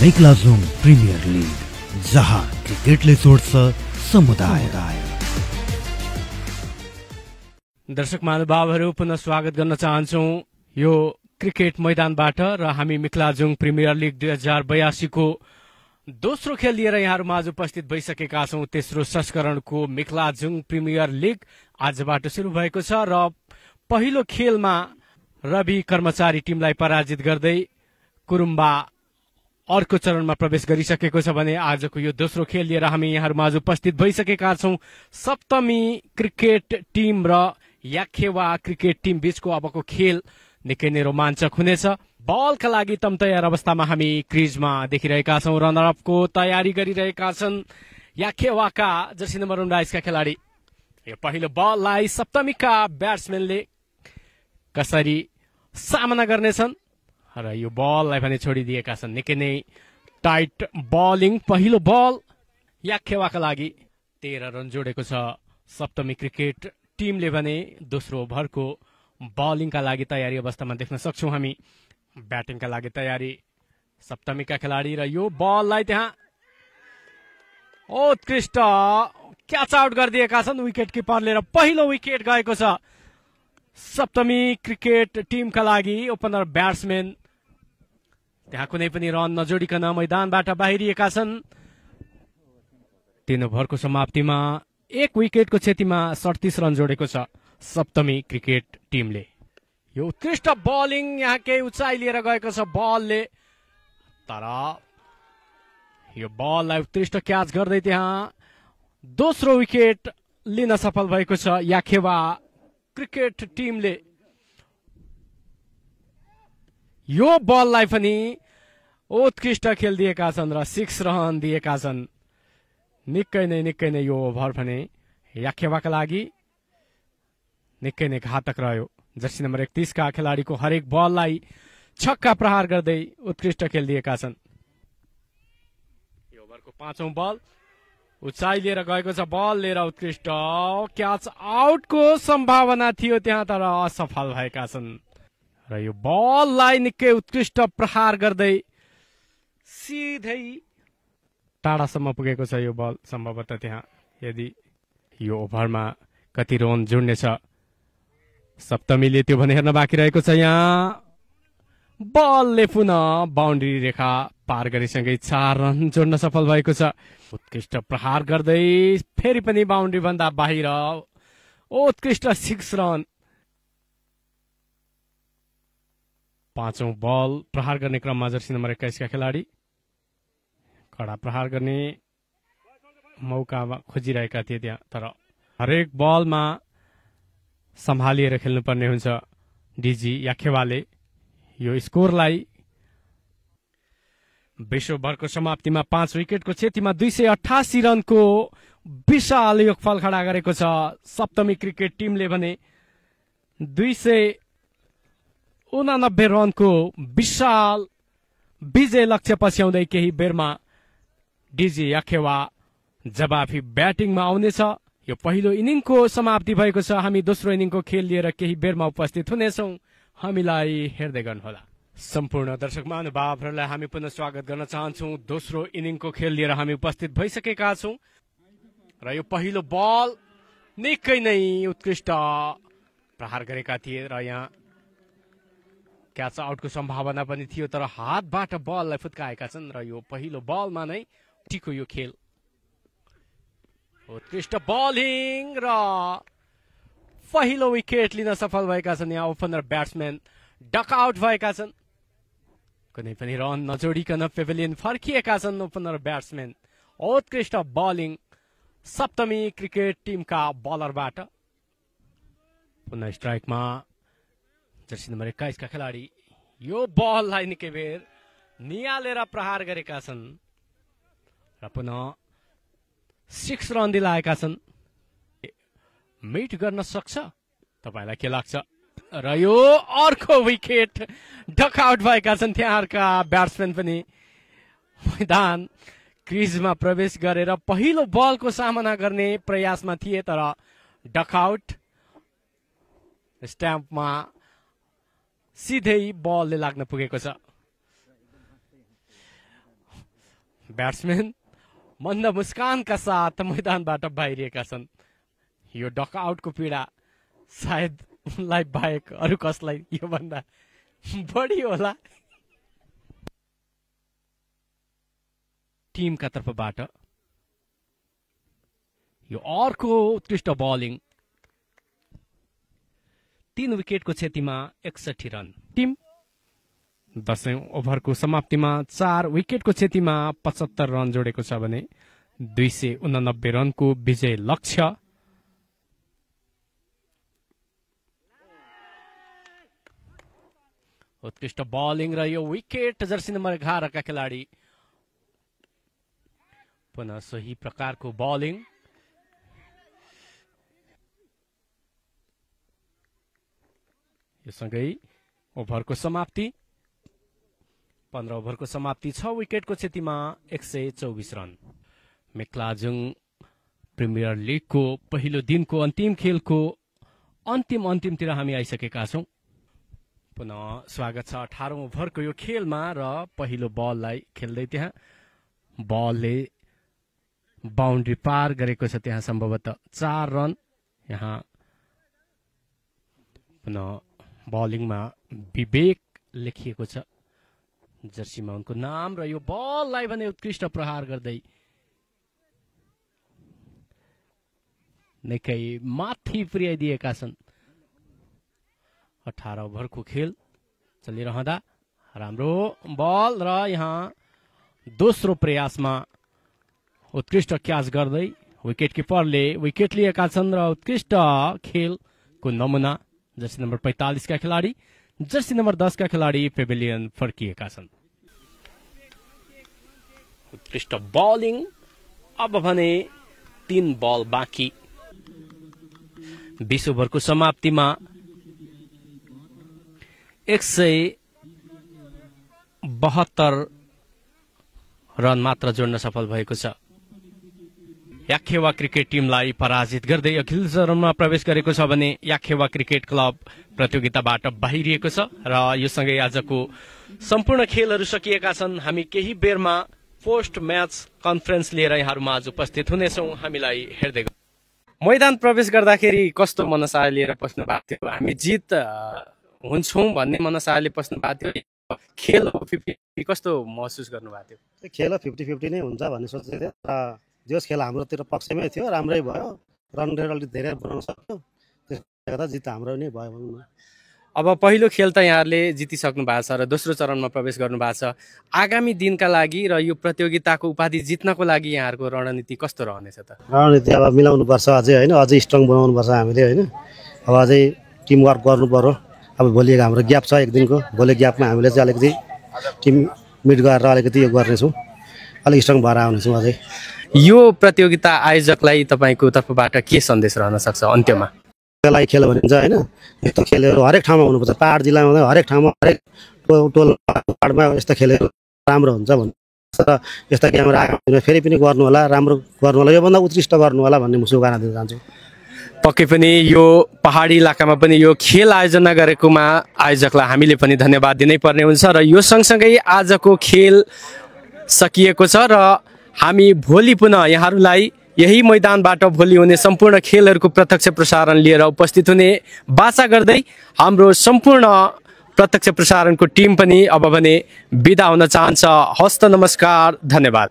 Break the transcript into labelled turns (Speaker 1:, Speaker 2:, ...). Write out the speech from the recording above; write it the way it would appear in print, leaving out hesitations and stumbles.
Speaker 1: मेक्लाजुङ premier league, जहाँ क्रिकेटले जोड्छ समुदाय।
Speaker 2: दर्शक महानुभावहरू, पुनः स्वागत गर्न चाहन्छौँ यो क्रिकेट मैदानबाट र हामी मेक्लाजुङ प्रिमियर लिग 2082 को दोस्रो खेल लिएर यहाँहरूमाझ उपस्थित भइसकेका छौँ। तेस्रो संस्करणको मेक्लाजुङ प्रिमियर लिग आजबाट सुरु भएको छ र पहिलो खेलमा रवि कर्मचारी टिमलाई पराजित गर्दै कुरुम्बा अर्को चरणमा प्रवेश गरिसकेको छ भने आजको यो दोस्रो खेल लिएर हामी यहाँहरूमाझ उपस्थित भइसकेका छौँ। सप्तमी क्रिकेट टिम र याखेवा क्रिकेट टिम बीचको अबको खेल निकै नै रोमाञ्चक हुनेछ। बलका लागि तम तयार अवस्थामा हामी क्रिजमा देखिरहेका छौँ। रनरअपको तयारी गरिरहेका छन् याखेवाका जर्सी नम्बर 19 का खेलाडी। यो पहिलो बललाई सप्तमीका ब्याट्सम्यानले कसरी सामना गर्नेछन् र यो बललाई पनि छोडिदिएका छन्। निकै नै टाइट बलिङ। पहिलो बल याखेवाका लागि 13 रन जोडेको छ सप्तमी क्रिकेट टिमले भने दोस्रो ओभरको बलिङका लागि तयारी अवस्थामा देख्न सक्छौँ हामी। ब्याटिङका लागि तयारी सप्तमीका खेलाडी र यो बललाई त्यहाँ उत्कृष्ट क्याच आउट गरिदिएका छन् विकेट किपरले र पहिलो विकेट गएको छ सप्तमी क्रिकेट टिमका लागि। ओपनर ब्याट्सम्यान त्यहाँ कुनै पनि रन नजोडिकन मैदानबाट बाहिरिएका छन्। 3 ओभरको समाप्तिमा 1 विकेटको क्षतिमा 37 रन जोडेको छ सप्तमी क्रिकेट टिमले। यो उत्कृष्ट बलिङ यहाँ केही उचाइ लिएर गएको छ बलले, तर यो बललाई उत्कृष्ट क्याच गर्दै त्यहाँ दोस्रो विकेट लिन सफल भएको छ याखेवा क्रिकेट टिमले। यो बललाई पनि उत्कृष्ट खेलिदिएका छन् र 6 रन दिएका छन्। निकै नै यो ओभर भने याखेवाका लागि निकै नै घातक रह्यो। जर्सी नम्बर 31 का खेलाडीको हरेक बललाई छक्का प्रहार गर्दै उत्कृष्ट खेलिदिएका छन्। यो ओभरको 5औं बल उचाइ लिएर गएको छ बल लिएर उत्कृष्ट क्याच आउटको सम्भावना थियो त्यहाँ, तर असफल भएका छन् र यो बललाई निकै उत्कृष्ट प्रहार गर्दै सिधै टाढासम्म पुगेको छ यो बल। सम्भवतः त्यहाँ यदि यो ओभरमा कति रन जोड्नेछ सप्तमीले त्यो भने हेर्न बाँकी रहेको छ। यहाँ बलले पुनः बााउन्ड्री रेखा पार गरेसँगै 4 रन जोड्न सफल भएको छ। उत्कृष्ट प्रहार गर्दै फेरि पनि बााउन्ड्री भन्दा बाहिर उत्कृष्ट 6 रन। 5औं बल प्रहार गर्ने क्रममा जर्सी नम्बर 21 का खेलाडी कडा प्रहार गर्ने मौका खोजिरहेका थिए त्यहाँ, तर हरेक बलमा सम्हालिएर खेल्नुपर्ने हुन्छ डिजी याखेवाले। यो स्कोरलाई 20 ओभरको समाप्तिमा 5 विकेटको क्षतिमा 288 रनको विशाल योगफल खडा गरेको छ सप्तमी क्रिकेट टिमले भने। 289 रनको विशाल विजय लक्ष्य पछ्याउँदै केही बेरमा डिजी याखेवा जवाफी ब्याटिङमा आउनेछ। यो पहिलो इनिङको समाप्ति भएको छ। हामी दोस्रो इनिङको खेल लिएर केही बेरमा उपस्थित हुनेछौँ। हामीलाई हेर्दै गर्नुहोला। सम्पूर्ण दर्शक महानुभावहरूलाई हामी पुनः स्वागत गर्न चाहन्छौँ। दोस्रो इनिङको खेल लिएर हामी उपस्थित भइसकेका छौँ र यो पहिलो बल निकै नै उत्कृष्ट प्रहार गरेका थिए र यहाँ क्याच आउटको सम्भावना पनि थियो, तर हातबाट बललाई फुत्काएका छन् र यो पहिलो बलमा नै टिको यो खेल। उत्कृष्ट बलिङ र पहिलो विकेट लिन सफल भएका छन्। यहाँ ओपनर ब्याट्सम्यान डक आउट भएका छन्। कुनै पनि रन नजोडिकन पेभिलियन फर्किएका छन् ओपनर ब्याट्सम्यान। उत्कृष्ट बलिङ सप्तमी क्रिकेट टिमका बलरबाट। पुनः स्ट्राइकमा जर्सी नम्बर 21 का खेलाडी यो बललाई निकै बेर निहालेर प्रहार गरेका छन् र पुनः 6 रन दिलाएका छन्। मिट गर्न सक्छ तपाईलाई के लाग्छ? र यो अर्को विकेट डक आउट भएका छन्। त्यहाँका ब्याट्सम्यान पनि मैदान क्रिजमा प्रवेश गरेर पहिलो बलको सामना गर्ने प्रयासमा थिए, तर डक आउट। स्ट्याम्पमा सिधै बलले लाग्न पुगेको छ। ब्याट्सम्यान मन्द मुस्कानका साथ मैदानबाट बाहिरिएका छन्। यो डकआउटको पीडा सायद उनलाई बाहेक अरू कसलाई योभन्दा बढी होला। टिमका तर्फबाट यो अर्को उत्कृष्ट बलिङ, 3 विकेटको क्षतिमा 61 रन। टिम 10औं ओभरको समाप्तिमा 4 विकेटको क्षतिमा 75 रन जोडेको छ भने 289 रनको विजय लक्ष्य। उत्कृष्ट बलिङ र यो विकेट जर्सी नम्बर 11 का खेलाडी पुनः सही प्रकारको बलिङ। यससँगै ओभरको समाप्ति 15 ओभरको समाप्ति 6 विकेटको क्षतिमा 124 रन। मेक्लाजुङ प्रिमियर लिगको पहिलो दिनको अन्तिम खेलको अन्तिमतिर हामी आइसकेका छौं। पुनः स्वागत छ 18औं ओभरको यो खेलमा र पहिलो बललाई खेल्दै त्यहाँ बलले बाउन्ड्री पार गरेको छ। त्यहाँ सम्भवतः 4 रन। यहाँ पुनः बलिङमा विवेक लेखिएको छ जर्सीमा उनको नाम र यो बललाई भने उत्कृष्ट प्रहार गर्दै निकै माथि पुर्याइदिएका छन्। 18 ओभरको खेल चलिरहँदा राम्रो बल र यहाँ दोस्रो प्रयासमा उत्कृष्ट क्याच गर्दै विकेट किपरले विकेट लिएका छन् र उत्कृष्ट खेलको नमुना जर्सी नम्बर 45 का खेलाडी, जर्सी नम्बर 10 का खेलाडी पेभिलियन फर्किएका छन्। उत्कृष्ट बलिङ। अब भने 3 बल बाँकी। 20 ओभरको समाप्तिमा 172 रन मात्र जोड्न सफल भएको छ। याखेवा क्रिकेट टिमलाई पराजित गर्दै अघिल्लो चरणमा प्रवेश गरेको छ भने याखेवा क्रिकेट क्लब प्रतियोगिताबाट बाहिरिएको छ र यो सँगै आजको सम्पूर्ण खेलहरू सकिएका छन्। हामी केही बेरमा पोस्ट म्याच कन्फरेन्स लिएर यहाँहरुमा आज उपस्थित हुनेछौं। हामीलाई हेर्दै मैदान प्रवेश गर्दाखेरि कस्तो मनसाय लिएर पस्नु भएको थियो? हामी जित हुन्छौं भन्ने मनसायले पस्नु भएको थियो? खेल 50-50 कस्तो महसुस गर्नु भएको थियो?
Speaker 3: खेल 50-50 नै हुन्छ भन्ने सोचेको थियो र जस खेल हाम्रोतिर पक्षमै थियो, राम्रै भयो। रन रेट अलि धेरै बनाउन सक्यो, त्यसले गर्दा जित हाम्रो नै भयो भनौं न।
Speaker 2: अब पहिलो खेल त यहाँहरुले जितिसक्नु भएको छ र दोस्रो चरणमा प्रवेश गर्नु भएको छ। आगामी दिनका लागि र यो प्रतियोगिताको उपाधि जित्नको लागि यहाँहरुको रणनीति कस्तो रहनेछ त?
Speaker 3: रणनीति अब मिलाउनु पर्छ अझै हैन, अझै स्ट्रङ बनाउनु पर्छ हामीले हैन। अब अझै टिम वर्क गर्नु पर्यो। अब भोलि हाम्रो ग्याप छ 1 दिनको, भोलि ग्यापमा हामीले चाहिँ अलिकति टिम मिट गरेर अलिकति यो गर्नेछौं, अलिक स्ट्रङ भएर आउनेछौं अझै।
Speaker 2: यो प्रतियोगिता आयोजकलाई तपाईको तर्फबाट के सन्देश रहन सक्छ अन्त्यमा?
Speaker 3: लागि खेल भनिन्छ हैन, यस्तो खेलहरु हरेक ठाउँमा हुनुपर्छ। पहाड जिल्लामा हरेक ठाउँमा हरेक टोल पहाडमा यस्तो खेलहरु राम्रो हुन्छ भन्छ र यस्ता गेमहरु आगामी फेरि पनि गर्नु होला, राम्रो गर्नु होला, यो भन्दा उत्कृष्ट गर्नु होला भन्ने म शुभकामना दिन चाहन्छु।
Speaker 2: पक्कै पनि यो पहाडी इलाकामा पनि यो खेल आयोजना गरेकोमा आयोजकलाई हामीले पनि धन्यवाद दिनै पर्ने हुन्छ र यो सँगसँगै आजको खेल सकिएको छ र हामी भोलि पुनः यहाँहरुलाई यही मैदानबाट भोलि हुने सम्पूर्ण खेलहरुको प्रत्यक्ष प्रसारण लिएर उपस्थित हुने बाचा गर्दै हाम्रो सम्पूर्ण प्रत्यक्ष प्रसारणको टिम पनि अब भने बिदा हुन चाहन्छ। हस्त नमस्कार, धन्यवाद।